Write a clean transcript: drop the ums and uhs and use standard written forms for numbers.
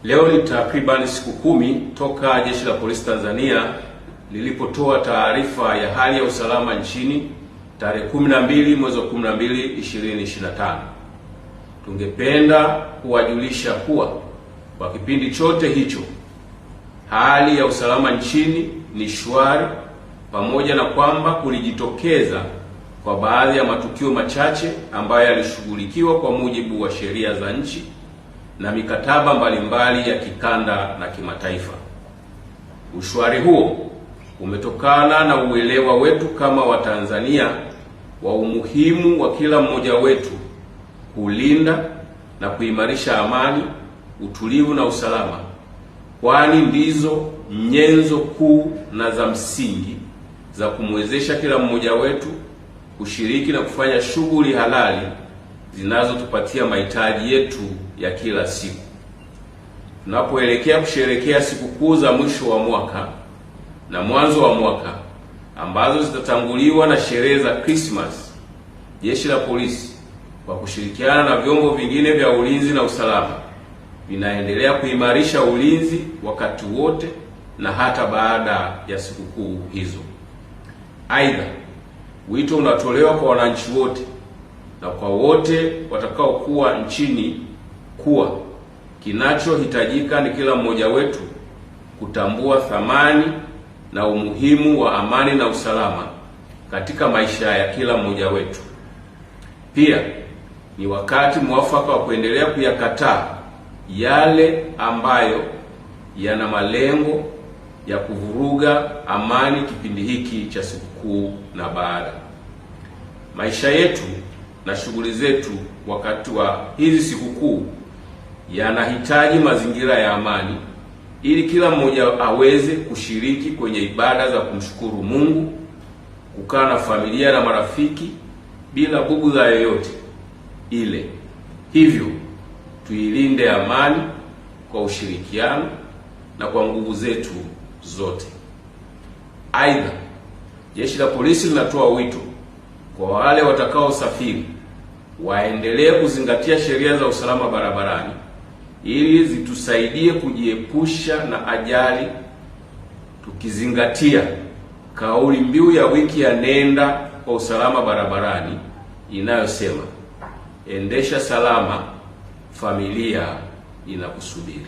Leo ni takriban siku 10 toka Jeshi la Polisi Tanzania lilipotoa taarifa ya hali ya usalama nchini tarehe 12 mwezi wa 12 2025. Tungependa kuwajulisha kuwa kwa kipindi chote hicho hali ya usalama nchini ni shwari, pamoja na kwamba kulijitokeza kwa baadhi ya matukio machache ambayo yalishughulikiwa kwa mujibu wa sheria za nchi na mikataba mbalimbali ya kikanda na kimataifa. Ushwari huo umetokana na uelewa wetu kama Watanzania wa umuhimu wa kila mmoja wetu kulinda na kuimarisha amani, utulivu na usalama, kwani ndizo nyenzo kuu na za msingi za kumwezesha kila mmoja wetu kushiriki na kufanya shughuli halali zinazotupatia mahitaji yetu ya kila siku. Tunapoelekea kusherehekea sikukuu za mwisho wa mwaka na mwanzo wa mwaka ambazo zitatanguliwa na sherehe za Christmas, Jeshi la Polisi kwa kushirikiana na vyombo vingine vya ulinzi na usalama vinaendelea kuimarisha ulinzi wakati wote na hata baada ya sikukuu hizo. Aidha, wito unatolewa kwa wananchi wote na kwa wote watakaokuwa nchini kuwa kinachohitajika ni kila mmoja wetu kutambua thamani na umuhimu wa amani na usalama katika maisha ya kila mmoja wetu. Pia ni wakati mwafaka wa kuendelea kuyakataa yale ambayo yana malengo ya kuvuruga amani kipindi hiki cha sikukuu na baada. Maisha yetu na shughuli zetu wakati wa hizi sikukuu yanahitaji mazingira ya amani ili kila mmoja aweze kushiriki kwenye ibada za kumshukuru Mungu, kukaa na familia na marafiki bila bughudha yoyote ile. Hivyo tuilinde amani kwa ushirikiano na kwa nguvu zetu zote. Aidha, Jeshi la Polisi linatoa wito kwa wale watakaosafiri waendelee kuzingatia sheria za usalama barabarani ili zitusaidie kujiepusha na ajali, tukizingatia kauli mbiu ya wiki ya Nenda kwa Usalama Barabarani inayosema endesha salama, familia inakusubiri.